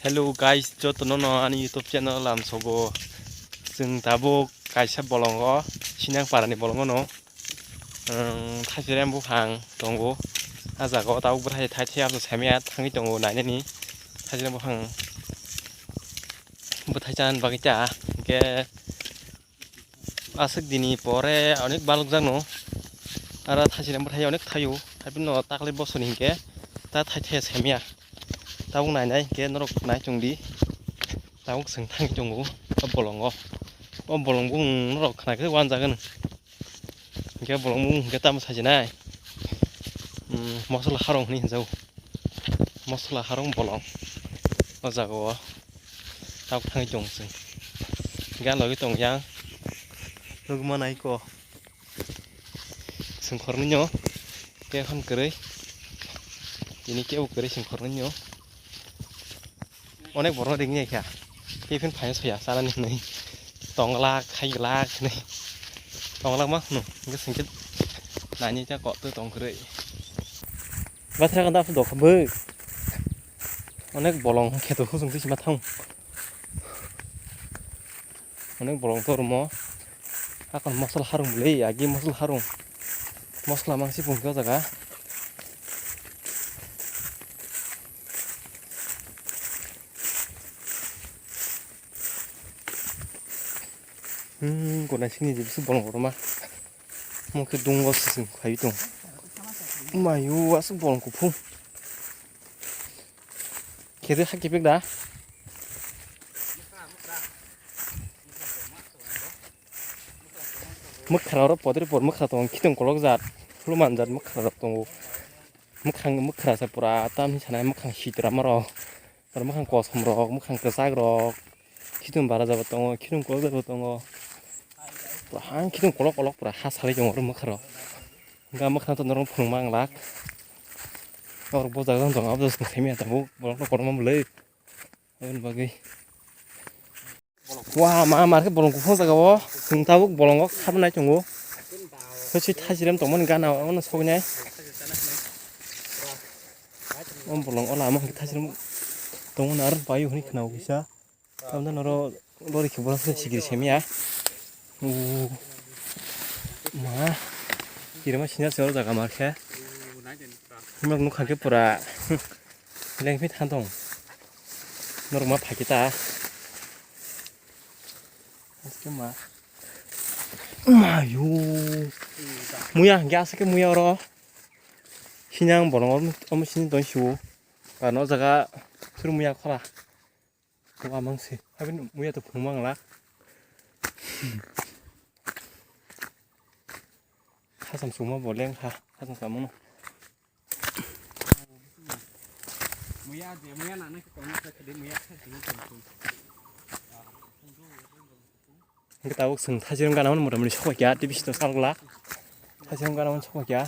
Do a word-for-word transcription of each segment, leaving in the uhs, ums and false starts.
Hello guys, jotono no ani YouTube channel lamsogo. Chwng tabuk kaisa bolongo, Sinang parani bolongo no. Ang thaisirem buphang tongo. A jaga o tabuk bwthai thai thai abo samya thangwi tongo nainani. Thaisirem buphang bwthai chan bagwi cha. Hwnkhe aswk dini pore onek balokjakno. Aro thaisirem bwthai onek thaio. Haibino taklai bosoni hinkhe ta thai thai samya. Tabuk nainai hinkhe norok nai chwngdi. Tabuk chwng thangwi tongo o bolongo. O bolong bung norok khna khe wanjagano. Hinkhe bolong bung hinkhe tamo sajinai. Hmm, mosla harong hinwi hinjago. Mosla harong bolong. O jaga o. Tabuk thangwi tongo chwng. Hinkhe a logwi tong yang. Nugwi manai ko. Sengkhornwi nw. Khe hwn kwrwi. Tini kebo kwrwi sengkhornwi nw. Onek borok ringya kha. Khe phin phaino soya chanani hwnwi. Tonglak, khaiglak hwnwi. Tonglak ma hwno. Hwnkhe sengkhe nani ta kok twi tong kwrwi. Bathra kanda aswk dokha bwk. Onek bolong kheto husung twi sima thang. Onek bolong tormo. Hakon mosla harung bwlwi, agi mosla harung. Mosla mangsi pungkhe o jaga. Hmm, gwnai sini je bisu bolong kotorma. Mokhe dungo sising khai tong. Mayu aswk bolong kuphung. Khe de hakhe pek da. Mwkhra oro podre por mwkhra tongo, khitung kolok jat, huluman jat mwkhra rok tongo. Mwkhang mwkhra se pura tam hinwi sanai mwkhang sitra maro. Oro mwkhang kosom rok, mwkhang kwchak rok, khitung bara jabo tongo, khitung kolok jabo tongo. Pura hang khitung kolok kolok pura ha salai tongo oro mwkhra rok. Ga mwkhra to norok phunuk mang lak. Oro bojak jang tongo, abo jang simi tabuk borok no kotorma bwlwi. Aboni bagwi. Wa ma mar khe bolong kuphung jaga o. Chwng tabuk bolongo khabnai tongo. Sosi thajirem tongmani gana o no soknai. O bolong o lama hwnkhe thajirem tongmani aro paio hwnwi khwnao kisa. Tamda noro lori khe bola sikiri semya. O ma kirima sinja se o jaga mar khe. Nok nukha khe pura. Lengphi than tong. Norok ma phai khe ta. Aske ma. Mayu. Muya hingke asake muya oro. Sini ang bolong omo sini tong siwo. Karno o jaga suru muya khola. Wa mang se. Habini muya to phung mang la. Hasam suma boleng ha. Hasam kamono. Hingke tabuk chwng thajirong gana mano motamoti sokya tei bisingo salglak. Thajirong gana mano sokya.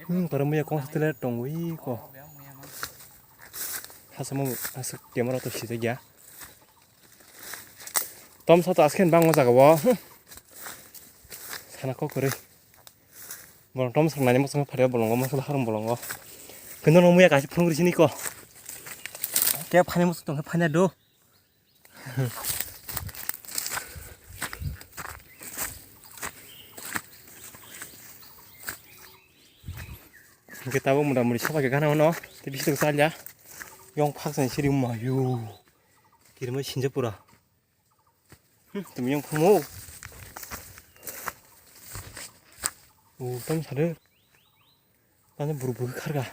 Hmm, toro muya kongsa tele tongwi ko. Hasamo aswk camera to sijakya. Tomsa to asken bangma jaga o. Sana kok kwrwi. Borok tomsa nani mosong phario bolongo, mosong harung bolongo. Kendo no muya kaisa phunuk risi niko. Khe phani mosong tongkhe phani do. Hingke tabuk mota mori soba khe gana mano. Tei bisingo salya. Yong phaksa ni siri mayu. Kirima sinja pura. Hmm, tumi yang phamo. O, tong sade. Tani buru buru kharga.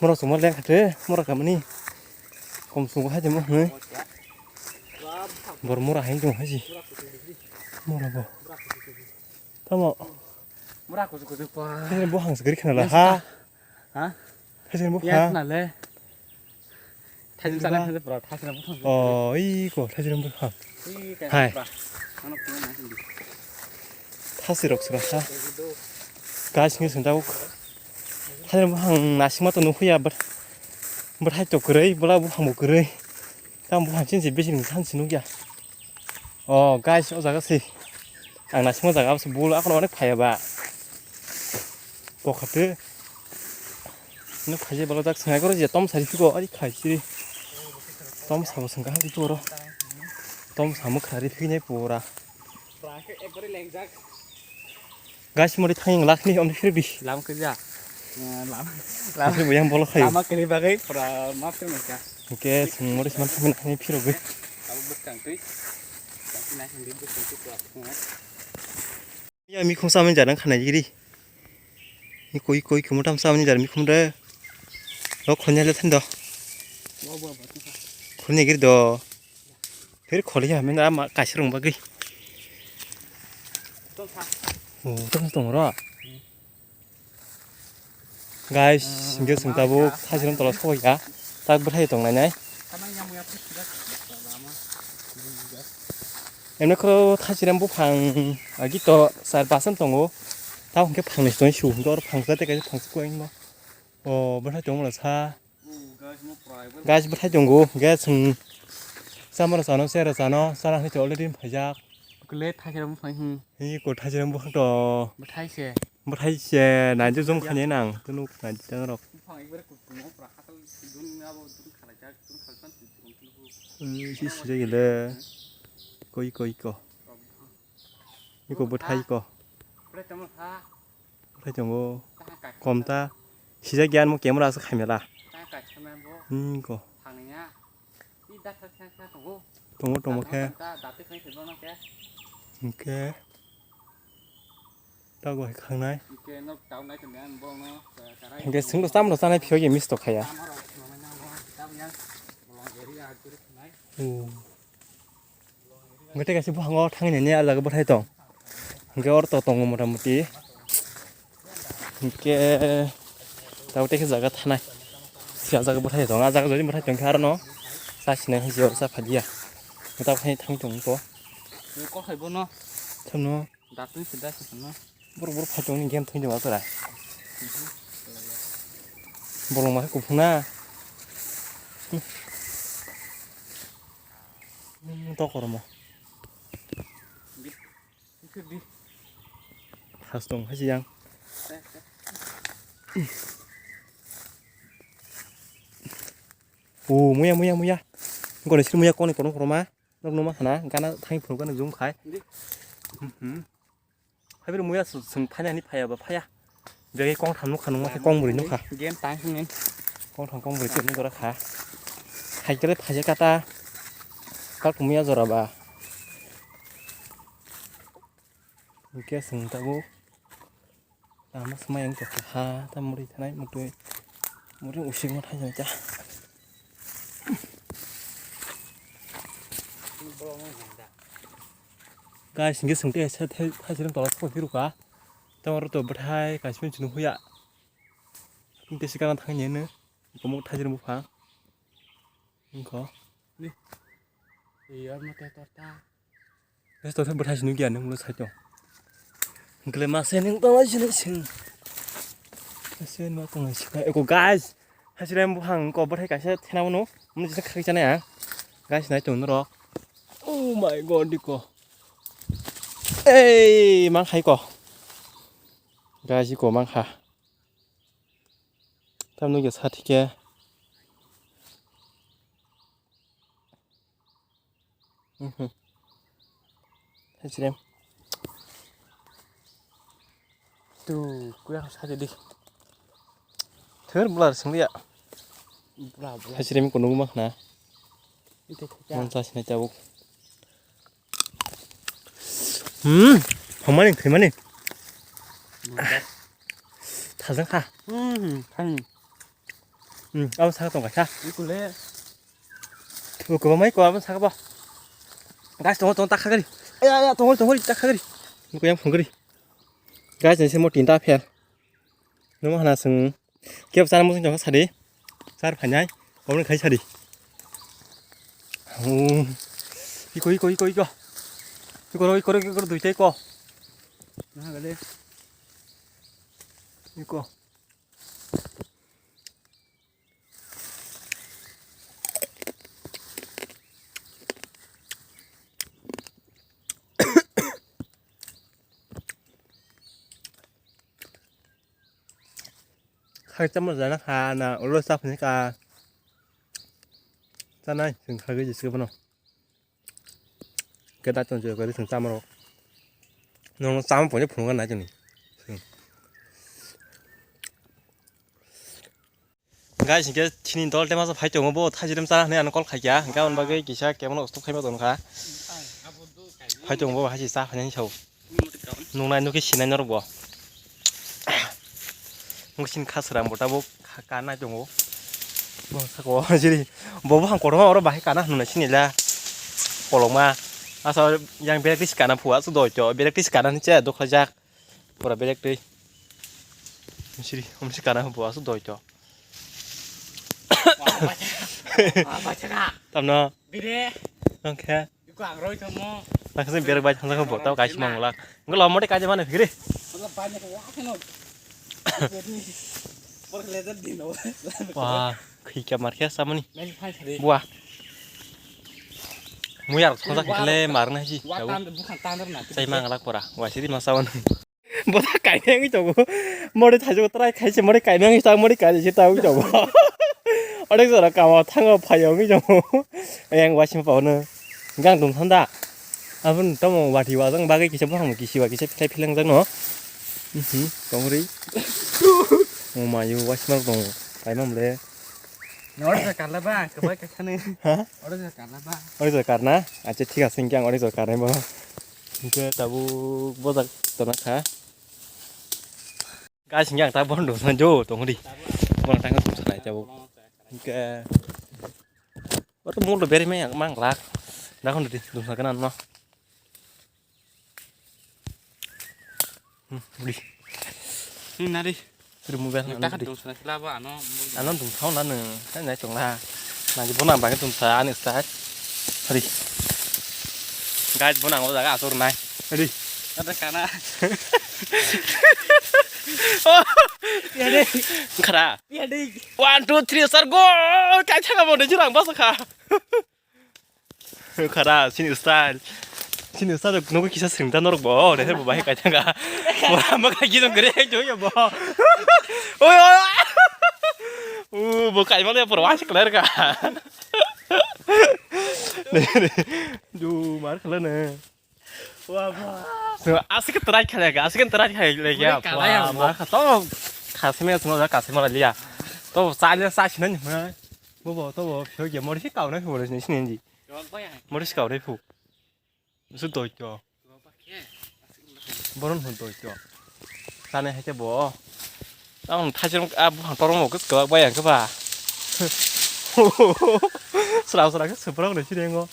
Mora suma leng khate, mora kamani. Kom sungo hai jemo, ne? Bor mora hai jemo hai ji. Mora bo. Tamo. Mura kuchuk kuchuk pa. Thaichirem buphang se gari khna la ha. Ha? Thaichirem buphang. Khna le. Thaichirem sana khna pura thaichirem buphang. Oh, i ko thaichirem buphang. Hai. Ano khna na hindi. Thaisi rok sura ha. Guys, ni senda uk. Thaichirem buphang nasima to nukhuya but. But hai to kwrwi, bula buphang bo kwrwi. Tam buphang chinsi bisi ni sansi nukya. Oh, guys, o jaga si. Ang naisingma jaga abose bul akhorno onek phaiya ba. Pokhate. Nuk phaije bolo jak swngai goro je tom sari phiko ari khai siri. Tom sabo swnga hari phiko ro. Tom samo khari phiknai pura. Guys, mori thang lakni om phir di. Lam kerja. Lam. Lam. Yang bolo khayo. Lama kiri bagai pura maaf terima kasih. Oke, sing mori seman thang lakni phiro gwi. Kamu bukang tui. Tapi naik sendiri bukang tui pura. Ya, mikhum samani jarang khana giri. Iko, iko, iko, mutam samani jarang mikhum re. Lo khulnya le thando. Khulnya giri do. Phir kholi ya, min ama kaisa rung bagri. Oh, tong tong ro. Guys, hingke chwng tabuk thaichirem tola sokya. Tak bwthai tong nai nai. Emne khoro thaichirem buphang agi to char pasan tongo. Tamo hingke phangni sitoni su hingke oro phangsa tei kaisa phangsa kuai no. O bwthai tongmani sa. Guys, bwthai tongo. Hingke chwng chamara chano, sera chano, chana hwnwi already phaijak. Kle thaichirem buphang hi. Hi ko thaichirem buphang to. Bwthai se. Bwthai se nai jujum khani nang tunu nai tang rok. Buphang ekbare kutung o pura khatal dun abo dun khalai jak dun khalai san tun tun tun. Hmm, si si jai le. Koi koi ko. Iko bwthai ko. Bwthai tamo ha. Bwthai tongo. Kom ta. Sijak ya mo camera aswk khaimela. Hmm ko. Tongo tongo khe. Hingke. Tago hai khangnai. Hingke singdo chamdo chanai phiyok ye misto khaya. Hingke tei kaisa buphango thangwi nini ah jaga bwthai tong. Hingke oro to tongo mota moti. Hingke tabuk tei khe jaga thanai. Sia jaga bwthai tong, ah jaga jodi bwthai tong khe arono chasinai hai se oro cha phaliya. Tabuk hai thang tong to. Kokhai bono. Thano. Datwi se dai se no. Borok borok phai tong ni game thang jaga tora. Bolong ma kuphuna. Hmm, to koromo. Has tong hai yang. O muya muya muya. Gone sir muya koni kono koroma. Nok numa khana gana thang phuru gana zoom khai. Hai bro muya sung phanya ni phaya ba phaya. Bege kong tham nukha nungma khe kong bwrwi nukha. Game time hwnwi. Kong thang kong bwrwi twi nukha kha. Hai khe phai kata. Kal kumuya jora ba. Hingke sung tabuk. Tamo swmai ang tokha ha ta muri thanai mutwi. Muri usik ma thai ta. Guys, hingke sung te thai thai sirang tola thok hiruka. Tamo ro to bwthai kaisa chini huya. Tei sikang thangni hwnwi komok thajirok buphang wngkha. Ni. Iya, mate torta. Tos tor bwthai sini giyan nung sai to. Hwnkhe mase nung tong sini sing. Mase no tong sini. Eko guys. Hasirai buphang ko bwthai kaisa thena mano. Mun jisa khaki chana ya. Guys, nai tong norok. Oh my God, diko. Ei, mang khai ko. Guys, ko mang kha. Tam nugya sa thike. Mhm. Hejrem. Tu, kuya sa di. Thir bular sing dia. Bula, bula. Hejrem ko nugma khna. Ite thika. Mon sa sini tabuk. Hmm, hamani, khimani. Thajak kha. Hmm, khani. Hmm, abo saka tong kha. Ikule. Uko mai ko abo saka ba. Guys, tongo, tongo, takha gari. Aya, aya, tongo, tongo, takha gari. Uko yang phone gari. Guys, ni se mo tinta phel. Numa hana sung. Kebo chana muchung chong sadi. Char phainai. Oboni khai sadi. Hmm. Iko, iko, iko, iko. Iko, iko, iko, iko, duitai ko. Nah, gade. Iko. Khai chamo jana kha na ulo sa phani ka. Chanai sing khagwi jisik bono. Keda chon joi kari sing chamaro. Nong chamo phone phone ga nai choni. Guys, hingke chini dol tema phai tongo bo thajirem cha hwnwi ano call khaikya. Hingke aboni bagwi kisa kebono stop khaima tongkha. Phai tongo bo hachi cha phainani sao. Nungnai nukhe sinai norok bo. Nung sin kha srang bo tabuk kha kanai tongo. Bo sako jiri bo buphang kotorma oro bahai kana hwnwi sinila. Kolokma. Asa yang berak tisi kana phua su doi to. Berak tisi kana hwnwi che dokhlajak. Pura berak twi. Siri, om si kana phua su doi to. Tamno. Bire. Nangkhe. Iku ang roi tamo. Nangkhe sing berak bai thangsa kho bo tau kaisa mang la. Ngol mode kaje mane phigri. Wala banya ko wa kheno. Por lezer dino. Wah, khikya markhe samani. Mel phai khare. Buah. Muyar thangsa khale marna ji. Wa tan bukhan tan na. Sai mang la pora. Wa sidi masawan. Boda kaimeng tongo. Mori thajok try khaise mori kaimeng tongo mori kaise tongo. Onek jora kamo thango phayo wngwi tongo. Yang waising paono. Gang dum thanda. Abun tomo wati wajang bagwi kisa bohang kisi wa kisa philai philang jang no. Mhm, tongri. O mayu waising tongo. Kaimang le. Oro ja karla ba, kebai kakhani. Ha? Oro ja karla ba. Oro ja karna? Acha thik ase, hingke ang oro ja karnai bo. Hingke tabuk bojak tona kha. Guys, hingke ang ta bono dum sanjo tongri. Bono tangka dum sanai tabuk. Hingke. Oro molo beri me mang lak. Dakon di dum sakana no. Hmm, uli. Ni nari. Suri mobile na. Dum sana kila ba ano. Ano dum thau na nung. Kan nai tong la. Na ji bona bang dum sa ani start. Hari. Guys, bona ngo jaga asur nai. Hari. Ada kana. Oh. Ya deh. Khara. Ya deh. One, two, three, start, go. Kai thanga mo de jurang basa kha. Khara, sini style. Sini style, nogo kisa sringta norok bo, oh, reher bo bahai kaithanga. Bo, ma kai gidong gere, jo yo bo. Oi, oi. U, bo kai male, por wasi klar ka. Du, mar khala ne. Wa, ba. So, asik try khala ka, asik try khala ka. Mure kala ya, wa, mar kha to. Khasme, sino, khasme la liya. To, sa le, sa sinan, ha. Bobo, to bo, phiyok ya, mori si kauna, phiyok ni, sini, di. Mori si kauna, phiyok. Su doi to. Boron hwn doi to. Sani hai te bo. Ang thajirong, a, buphang torong bo, kwbak bai ang khe ba. Srang srang khe swprang rw si rengo.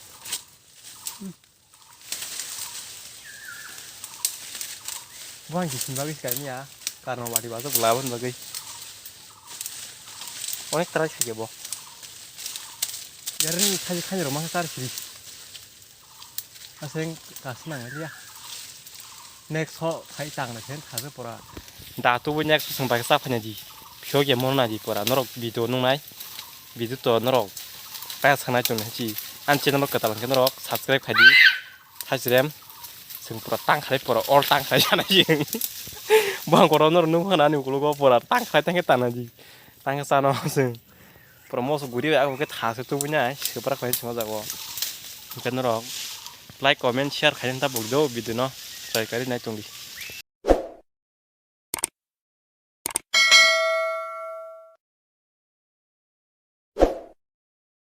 Buphang kisin bagwi swkang ya. Karno wadi bajo bwla aboni bagwi. Onek try khaikhe bo. Yarni khaini khaini rwma khe kar siri. Aseng kasi nang ya. Next ho khai tang na khen khabe pora. Da tu bo next sung bai sa phanya di. Phiyok ya mon na di pora. Norok video nung nai. Video to norok. Kaya sanai chung na chi. An channel no katal khe norok subscribe khai di. Thajirem. Sung pura tang khai pora all tang khai sana jing. Bang koro nor nung khana ni ukulogo pora tang khai tang khe tana di. Tang khe sana sung. Pura moso guri bai ako khe tha se tubui nai. Sipra khai sima jago. Hingke norok like, comment, share khai ta buk do video no. Try kari nai tong di.